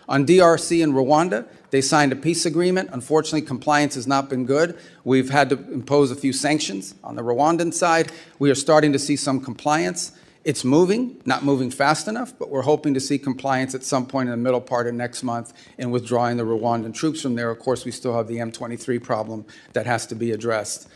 On DRC and Rwanda, they signed a peace agreement. Unfortunately, compliance has not been good. We've had to impose a few sanctions on the Rwandan side. We are starting to see some compliance. It's moving, not moving fast enough, but we're hoping to see compliance at some point in the middle part of next month in withdrawing the Rwandan troops from there. Of course, we still have the M23 problem that has to be addressed.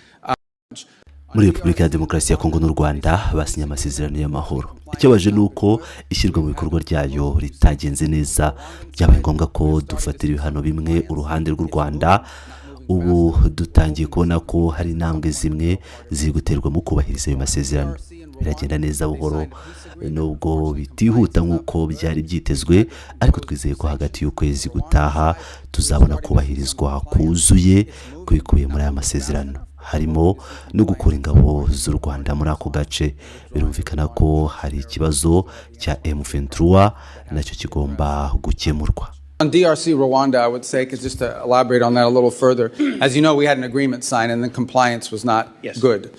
Muri Repubulika ya Demokarasi ya Kongo n'u Rwanda basinye amasezerano y'amahoro. Ikibabaje ni uko ishyirwa mu bikorwa ryayo ritagenze neza. Byabaye ngombwa ko dufatira ibihano bimwe uruhande rw'u Rwanda. Ubu dutangiye kubona ko hari intambwe zimwe ziri guterwa mu kubahiriza ayo masezerano. Biragenda neza buhoro, nubwo bitihuta nk'uko byari byitezwe, ariko twizeye ko hagati y'ukwezi gutaha tuzabona kubahirizwa kuzuye kwikubiye muri aya masezerano, harimo no gukura ingabo z'u Rwanda muri ako gace. Birumvikana ko hari ikibazo cya M23, nacyo kigomba gukemurwa. On DRC Rwanda, I would say, because just to elaborate on that a little further, as you know, we had an agreement signed and the compliance was not good.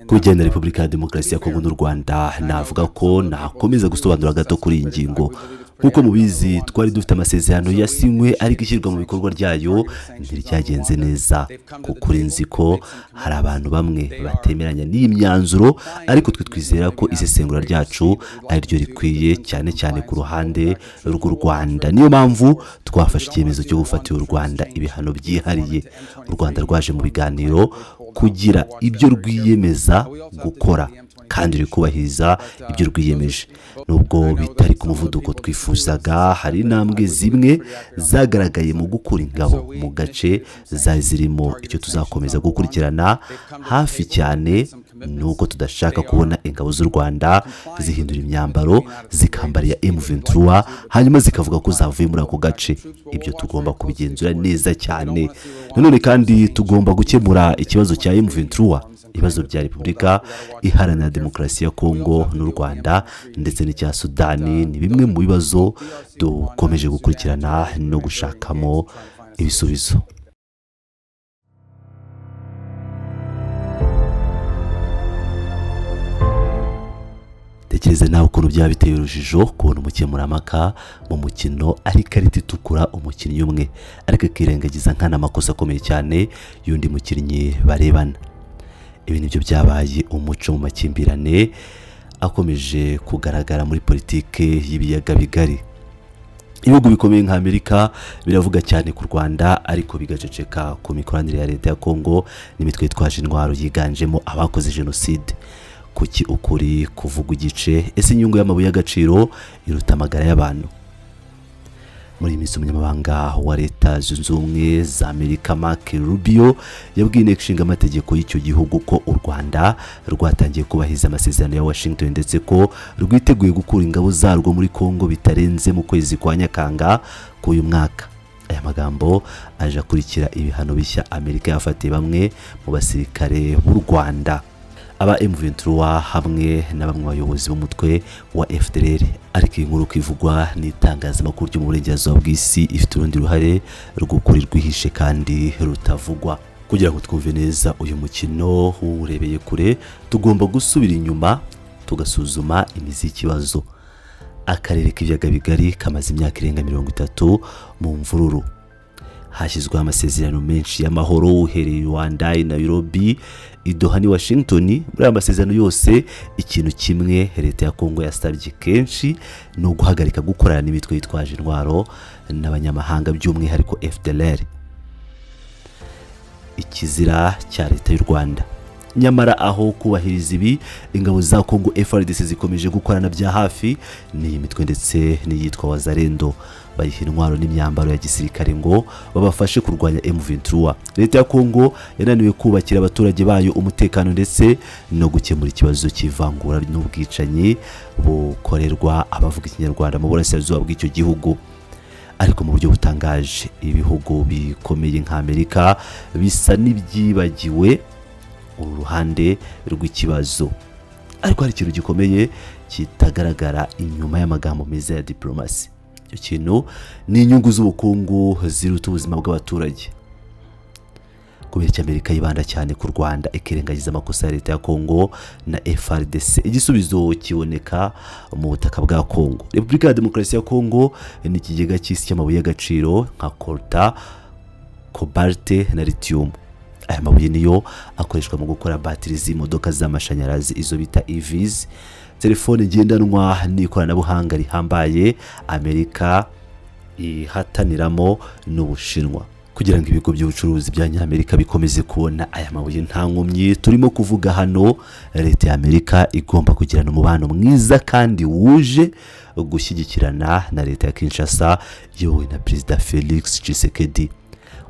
Ku bijyanye na Repubulika ya Demokarasi ya Kongo n'u Rwanda, navuga ko nakomeza gusobanura gato kuri iyi ngingo. Nk'uko mubizi, twari dufite amasezerano yasinywe, ariko ishyirwa mu bikorwa ryayo ntiryagenze neza. Kuko nzi ko hari abantu bamwe batemeranya n'iyi myanzuro, ariko twe twizera ko isesengura ryacu ari ryo rikwiye, cyane cyane ku ruhande rw'u Rwanda. Niyo mpamvu twafashe icyemezo cyo gufatira u Rwanda ibihano byihariye. U Rwanda rwaje mu biganiro kugira ibyo rwiyemeza gukora, kandi ruri kubahiriza ibyo rwiyemeje, nubwo bitari ku muvuduko twifuzaga. Hari intambwe zimwe zagaragaye mu gukura ingabo mu gace zari zirimo. Icyo tuzakomeza gukurikirana hafi cyane ni uko tudashaka kubona ingabo z'u Rwanda zihindura imyambaro, zikambara iya M23, hanyuma zikavuga ko zavuye muri ako gace. Ibyo tugomba kubigenzura neza cyane. Nanone kandi tugomba gukemura ikibazo cya M23. Ibibazo bya Repubulika Iharanira Demokarasi ya Kongo n'u Rwanda ndetse n'icya Sudani ni bimwe mu bibazo dukomeje gukurikirana no gushakamo ibisubizo. Tekereza nawe ukuntu byaba biteye urujijo kubona umukemurampaka mu mukino ari ikarita itukura umukinnyi umwe, ariko akirengagiza nkana amakosa akomeye cyane y'undi mukinnyi barebana. Ibi nibyo byabaye umuco mu makimbirane akomeje kugaragara muri politiki y'ibiyaga bigari. Ibihugu bikomeye nka Amerika biravuga cyane ku Rwanda, ariko bigaceceka ku mikoranire ya leta ya Kongo n'imitwe yitwaje intwaro yiganjemo abakoze jenoside. Kuki ukuri kuvuga igice? Ese inyungu y'amabuye y'agaciro iruta amagara y'abantu? Muri iyi minsi, umunyamabanga wa Leta Zunze Ubumwe za Amerika, Mark Rubio, yabwiye Inteko Ishinga Amategeko y'icyo gihugu ko u Rwanda rwatangiye kubahiriza amasezerano ya Washington, ndetse ko rwiteguye gukura ingabo zarwo muri Kongo bitarenze mu kwezi kwa Nyakanga k'uyu mwaka. Aya magambo aje akurikira ibihano bishya Amerika yafatiye bamwe mu basirikare b'u Rwanda, aba M23 hamwe na bamwe bayobozi b'umutwe wa FDLR. Ariko iyi nkuru ivugwa n'itangazamakuru ryo mu burengerazuba bw'isi ifite urundi ruhare rw'ukuri rwihishe kandi rutavugwa. Kugira ngo twumve neza uyu mukino uwurebeye kure, tugomba gusubira inyuma tugasuzuma imizi y'ikibazo. Akarere k'Ibiyaga Bigari kamaze imyaka irenga 30 mu mvururu. Hashyizweho amasezerano menshi y'amahoro, uhereye i Rwanda, i Nairobi, i Doha ni Washington. Muri aya masezerano yose, ikintu kimwe leta ya Kongo yasabye kenshi ni uguhagarika gukorana n'imitwe yitwaje intwaro n'abanyamahanga, by'umwihariko FDLR, ikizira cya leta y'u Rwanda. Nyamara aho kubahiriza ibi, ingabo za Kongo FARDC zikomeje gukorana bya hafi n'iyi mitwe ndetse n'iyitwa Wazalendo, bayiha intwaro n'imyambaro ya gisirikare ngo babafashe kurwanya M23. Leta ya Kongo yananiwe kubakira abaturage bayo umutekano ndetse no gukemura ikibazo cy'ivangura n'ubwicanyi bukorerwa abavuga Ikinyarwanda mu burasirazuba bw'icyo gihugu. Ariko mu buryo butangaje, ibihugu bikomeye nka Amerika bisa n'ibyibagiwe uru ruhande rw'ikibazo. Ariko hari ikintu gikomeye kitagaragara inyuma y'amagambo meza ya diplomasi. Icyo kintu ni inyungu z'ubukungu ziruta ubuzima bw'abaturage. Kubera icyo Amerika yibanda cyane ku Rwanda ikirengagiza amakosa ya leta ya Kongo na FARDC? Igisubizo kiboneka mu butaka bwa Kongo. Repubulika ya Demokarasi ya Kongo ni ikigega cy'isi cy'amabuye y'agaciro nka coltan, cobalt na lithium. Aya mabuye niyo akoreshwa mu gukora batiri z'imodoka z'amashanyarazi, izo bita EVs, telefone ngendanwa n'ikoranabuhanga rihambaye Amerika ihataniramo n'Ubushinwa. Kugira ngo ibigo by'ubucuruzi bya Nyamerika bikomeze kubona aya mabuye nta nkomyi turimo kuvuga hano, leta ya Amerika igomba kugirana umubano mwiza kandi wuje gushyigikirana na leta ya Kinshasa iyobowe na Perezida Felix Tshisekedi.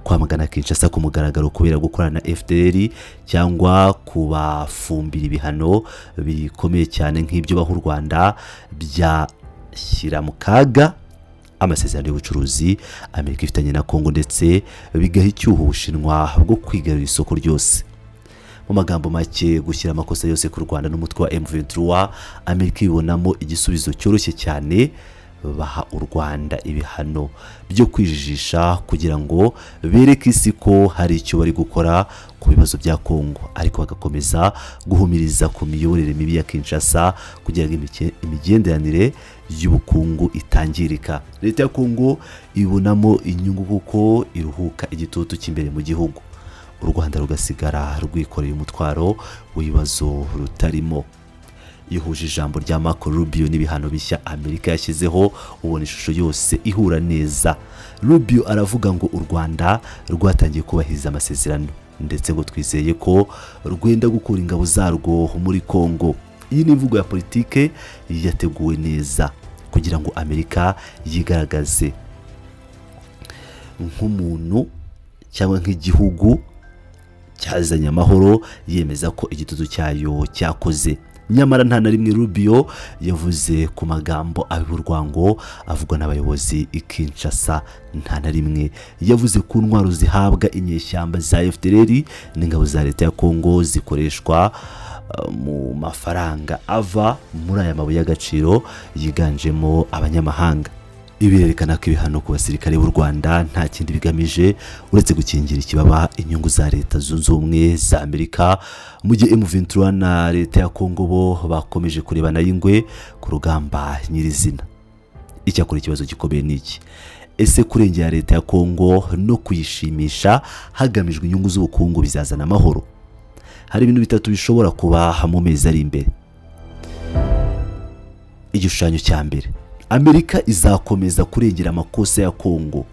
Kwamagana Kinshasa ku mugaragaro kubera gukorana na FDLR cyangwa kubafumbira ibihano bikomeye cyane nk'ibyo baha u Rwanda byashyira mu kaga amasezerano y'ubucuruzi Amerika ifitanye na Kongo, ndetse bigaha icyuho Ubushinwa bwo kwigarurira isoko ryose. Mu magambo make, gushyira amakosa yose ku Rwanda n'umutwe wa M23, Amerika ibibonamo igisubizo cyoroshye cyane: baha u Rwanda ibihano byo kwijijisha kugira ngo bereke isi ko hari icyo bari gukora ku bibazo bya Kongo, ariko bagakomeza guhumiriza ku miyoborere mibi ya Kinshasa kugira ngo imigenderanire y'ubukungu itangirika. Leta ya Kongo ibonamo inyungu kuko iruhuka igitutu cy'imbere mu gihugu, u Rwanda rugasigara rwikoreye umutwaro w'ibibazo rutarimo. Iyo uhuje ijambo rya Marco Rubio n'ibihano bishya Amerika yashyizeho, ubona ishusho yose ihura neza. Rubio aravuga ngo u Rwanda rwatangiye kubahiriza amasezerano, ndetse ngo twizeye ko rwenda gukura ingabo zarwo muri Kongo. Iyi ni imvugo ya politike yateguwe neza kugira ngo Amerika yigaragaze nk'umuntu cyangwa nk'igihugu cyazanye amahoro, yemeza ko igitutu cyayo cyakoze. Nyamara nta na rimwe Rubio yavuze ku magambo abiba urwango avugwa n'abayobozi i Kinshasa. Nta na rimwe yavuze ku ntwaro zihabwa inyeshyamba za FDLR n'ingabo za leta ya Kongo zikoreshwa mu mafaranga ava muri aya mabuye y'agaciro yiganjemo abanyamahanga. Ibi birerekana ko ibihano ku basirikare b'u Rwanda nta kindi bigamije uretse gukingira ikibaba inyungu za Leta Zunze Ubumwe za Amerika, mu gihe M23 na leta ya Kongo bo bakomeje kurebana y'ingwe ku rugamba nyirizina. Icyakora ikibazo gikomeye ni iki: ese kurengera leta ya Kongo no kuyishimisha hagamijwe inyungu z'ubukungu bizazana amahoro? Hari ibintu bitatu bishobora kuba mu mezi ari imbere. Igishushanyo cya mbere: Amerika izakomeza kurengera amakosa ya Kongo,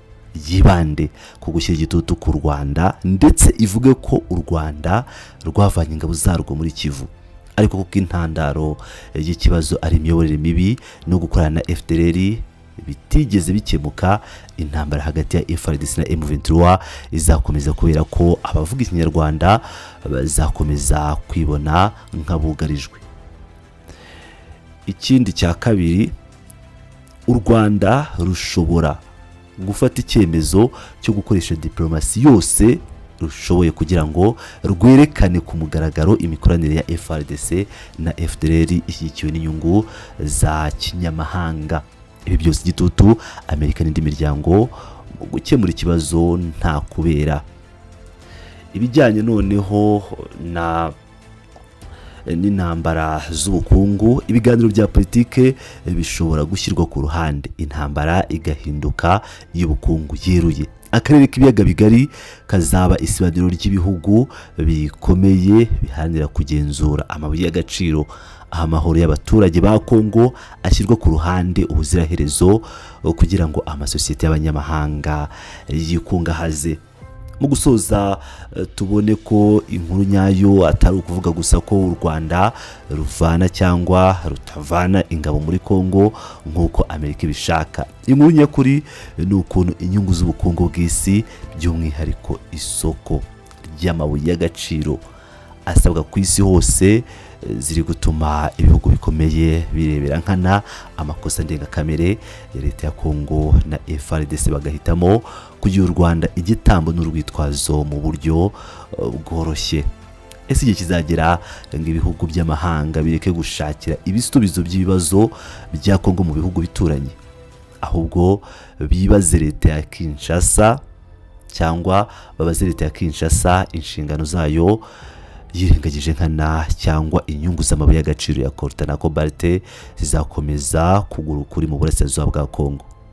yibande ku gushyira igitutu ku Rwanda, ndetse ivuge ko u Rwanda rwavanye ingabo zarwo muri Kivu, ariko kuko intandaro y'ikibazo ari imiyoborere mibi no gukorana na FDLR bitigeze bikemuka, intambara hagati ya FARDC na M23 izakomeza, kubera ko abavuga Ikinyarwanda bazakomeza kwibona nk'abugarijwe. Ikindi cya kabiri: u Rwanda rushobora gufata icyemezo cyo gukoresha diplomasi yose rushoboye kugira ngo rwerekane ku mugaragaro imikoranire ya FARDC na FDLR ishyigikiwe n'inyungu za kinyamahanga. Ibi byose, igitutu Amerika n'indi miryango mu gukemura ikibazo nta kubera. Ibijyanye noneho na n'intambara z'ubukungu, ibiganiro bya politike bishobora gushyirwa ku ruhande, intambara igahinduka iy'ubukungu yeruye. Akarere k'Ibiyaga Bigari kazaba isibaniro ry'ibihugu bikomeye biharanira kugenzura amabuye y'agaciro, aho amahoro y'abaturage ba Kongo ashyirwa ku ruhande ubuziraherezo kugira ngo amasosiyete y'abanyamahanga yikungahaze. Mu gusoza, tubone ko inkuru nyayo atari ukuvuga gusa ko u Rwanda ruvana cyangwa rutavana ingabo muri Kongo nk'uko Amerika ibishaka. Inkuru nyakuri ni ukuntu inyungu z'ubukungu bw'isi, by'umwihariko isoko ry'amabuye y'agaciro asabwa ku isi hose, ziri gutuma ibihugu bikomeye birebera nkana amakosa ndengakamere ya leta ya Kongo na FARDC, bagahitamo kugira u Rwanda igitambo n'urwitwazo mu buryo bworoshye. Ese igihe kizagera ngo ibihugu by'amahanga bireke gushakira ibisubizo by'ibibazo bya Kongo mu bihugu bituranye, ahubwo bibaze leta ya Kinshasa? cyangwa babaze leta ya Kinshasa inshingano zayo yirengagije nkana, cyangwa inyungu z'amabuye y'agaciro ya coltan na cobalt zizakomeza kugura ukuri mu burasirazuba bwa Kongo.